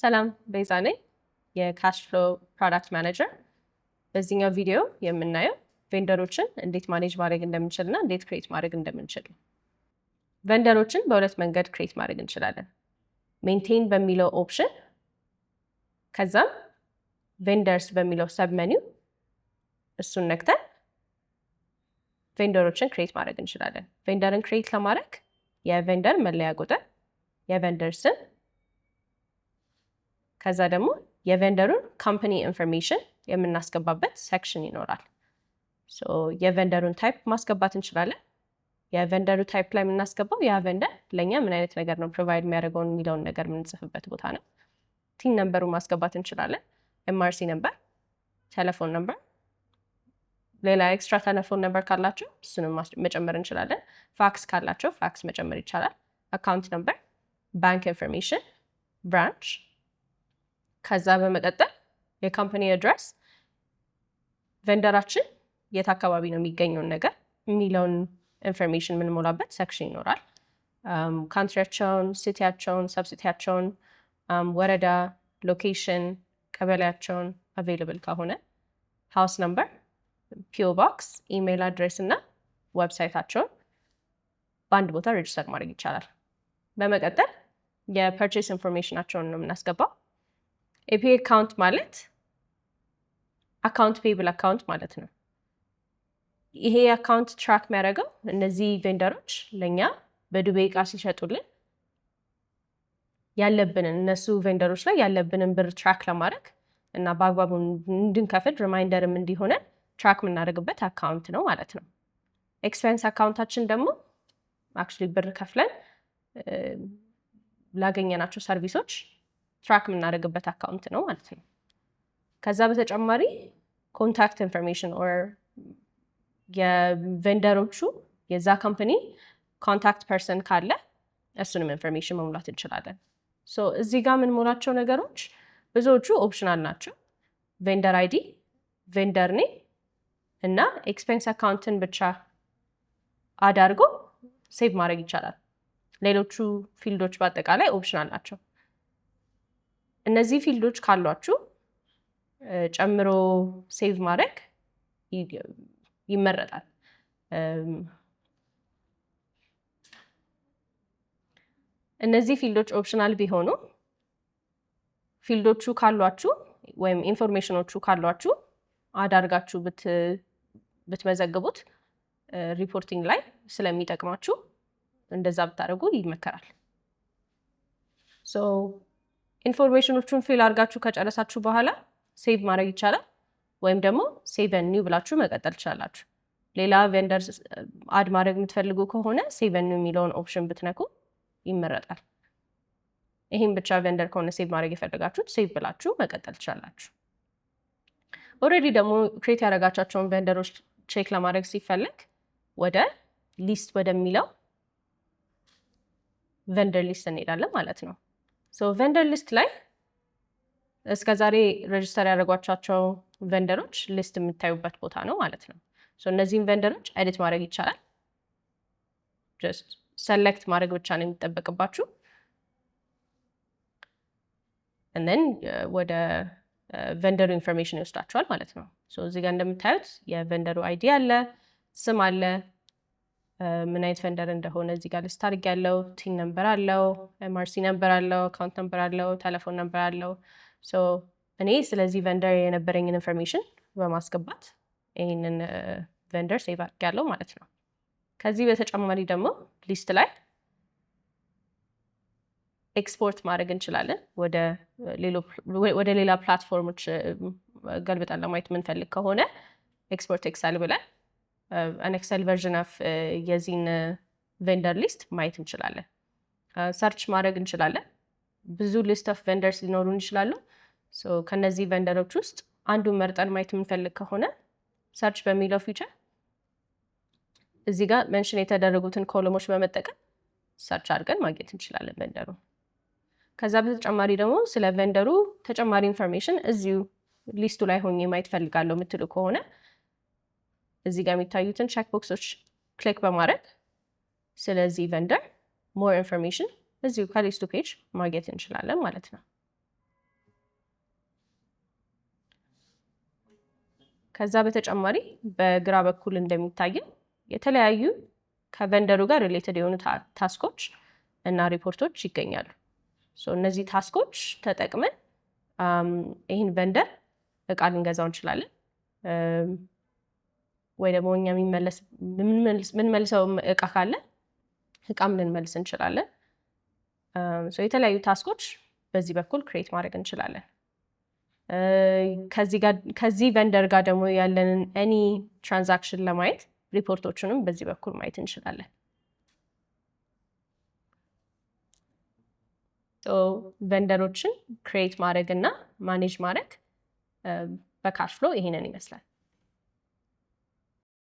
ሰላም፣ ቤዛ ነኝ፣ የ KashFlow product manager። በዚህኛው ቪዲዮ የምናየው vendor ኦችን እንዴት manage ማድረግ እንደምንችል እና እንዴት create ማድረግ እንደምንችል። Vendor ኦችን በሁለት መንገድ create ማድረግ እንችላለን። Maintain በሚለው option፣ ከዛም vendors በሚለው sub menu፣ እሱን ነክተን vendor ኦችን create ማድረግ እንችላለን። Vendor ን create ለማድረግ የ vendor መለያ ቁጥር፣ የ vendor ስም፣ ከዛ ደግሞ የ vendor ኡን company information የምናስገባበት section ይኖራል። የ vendor ኡን type ማስገባት እንችላለን። የ vendor ኡ type ላይ የምናስገባው ያ vendor ለእኛ ምን አይነት ነገር ነው provide የሚያደርገውን የሚለውን ነገር የምንጽፍበት ቦታ ነው። TIN number ኡ ማስገባት እንችላለን። MRC number፣ telephone number፣ ሌላ extra telephone number ካላቸው እሱንም መጨመር እንችላለን። Fax ካላቸው fax መጨመር ይቻላል። Account number፣ bank information፣ branch፣ ከዛ በመቀጠል የ company address፣ vendor ኣችን የት አካባቢ ነው የሚገኘውን ነገር የሚለውን information የምንሞላበት section ይኖራል። Country ያቸውን፣ city ያቸውን፣ subcity ያቸውን፣ ወረዳ፣ location፣ ቀበሌያቸውን available ከሆነ፣ house number፣ P.O. box፣ email address እና website ኣቸውን በአንድ ቦታ register ማድረግ ይቻላል። በመቀጠል የ purchase information ኣቸውን ነው የምናስገባው። AP account ማለት account payable account ማለት ነው። ይሄ account track የሚያደርገው እነዚህ vendor ኦች ለእኛ በዱቤ እቃ ሲሸጡልን ያለብንን፣ እነሱ vendor ኦች ላይ ያለብንን ብር track ለማድረግ እና በአግባቡ እንድንከፍል reminder ም እንዲሆነን track የምናደርግበት account ነው ማለት ነው። Expense account ኣችን ደግሞ actually ብር ከፍለን ላገኘናቸው service ኦች track የምናደርግበት account ነው ማለት ነው። ከዛ በተጨማሪ contact information or የ vendor ኦቹ የዛ company contact person ካለ እሱንም information መሙላት እንችላለን። So እዚህ ጋር የምንሞላቸው ነገሮች ብዙዎቹ optional ናቸው። Vendor ID፣ vendor name እና expense account ን ብቻ add አድርጎ save ማድረግ ይቻላል። ሌሎቹ field ኦች በአጠቃላይ optional ናቸው። እነዚህ field ኦች ካሏችሁ ጨምሮ save ማድረግ ይመረጣል። እነዚህ field ኦች optional ቢሆኑ field ኦቹ ካሏችሁ ወይም information ኦቹ ካሏችሁ add አርጋችሁ ብትመዘግቡት reporting ላይ ስለሚጠቅማችሁ እንደዛ ብታደርጉ ይመከራል። So information ኦቹን fill አድርጋችሁ ከጨረሳችሁ በኋላ save ማድረግ ይቻላል፣ ወይም ደግሞ save new ብላችሁ መቀጠል ትችላላችሁ። ሌላ vendor add ማድረግ የምትፈልጉ ከሆነ save new የሚለውን option ብትነኩ ይመረጣል። ይህም ብቻ vendor ከሆነ save ማድረግ የፈለጋችሁት save ብላችሁ መቀጠል ትችላላችሁ። Already ደግሞ create ያደረጋችኋቸውን vendor ኦች check ለማድረግ ሲፈለግ ወደ list ወደሚለው vendor list እንሄዳለን ማለት ነው። So vendor list ላይ እስከ ዛሬ register ያደረጓቸው vendor ኦች list የምታዩበት ቦታ ነው ማለት ነው። So እነዚህን vendor ኦች edit ማድረግ ይቻላል። Just select ማድረግ ብቻ ነው የሚጠበቅባችሁ። And then ወደ vendor ኡ information ይወስዳችኋል ማለት ነው። So እዚህ ጋር እንደምታዩት የ vendor ኡ ID አለ፣ ስም አለ፣ ምን አይነት vendor እንደሆነ እዚህ ጋር list አድርጌያለሁ። TIN number አለው፣ MRC number አለው፣ account number አለው፣ telephone number አለው። So እኔ ስለዚህ vendor የነበረኝን information በማስገባት ይህንን vendor save አድርጌያለሁ ማለት ነው። ከዚህ በተጨማሪ ደግሞ list ላይ ኤክስፖርት ማድረግ እንችላለን። ወደ ሌላ platform ኦች ገልብጠን ለማየት የምንፈልግ ከሆነ export Excel ብለን an Excel version of የዚህን vendor list ማየት እንችላለን። Search ማድረግ እንችላለን። ብዙ list of vendors ሊኖሩን ይችላሉ። ከነዚህ vendor ኦች ውስጥ አንዱን መርጠን ማየት የምንፈልግ ከሆነ search በሚለው feature እዚህ ጋር mention የተደረጉትን column ኦች በመጠቀም search አድርገን ማግኘት እንችላለን vendor ኡ። ከዛ በተጨማሪ ደግሞ ስለ vendor ኡ ተጨማሪ information እዚሁ list ኡ ላይ ሆኜ ማየት ፈልጋለሁ የምትሉ ከሆነ እዚህ ጋር የሚታዩትን check box ኦች click በማድረግ ስለዚህ vendor more information እዚሁ ከ list ኡ page ማግኘት እንችላለን ማለት ነው። ከዛ በተጨማሪ በግራ በኩል እንደሚታየው የተለያዩ ከ vendor ኡ ጋር related የሆኑ task ኦች እና ሪፖርቶች ይገኛሉ። እነዚህ task ኦች ተጠቅመን ይህን vendor እቃ ልንገዛው እንችላለን ወይ ደግሞ እኛ የምንመልሰው እቃ ካለ እቃም ልንመልስ እንችላለን። የተለያዩ task ኦች በዚህ በኩል create ማድረግ እንችላለን። ከዚህ vendor ጋር ደግሞ ያለንን any transaction ለማየት ሪፖርቶቹንም በዚህ በኩል ማየት እንችላለን። Vendor ኦችን create ማድረግ እና manage ማድረግ በ KashFlow ይሄንን ይመስላል።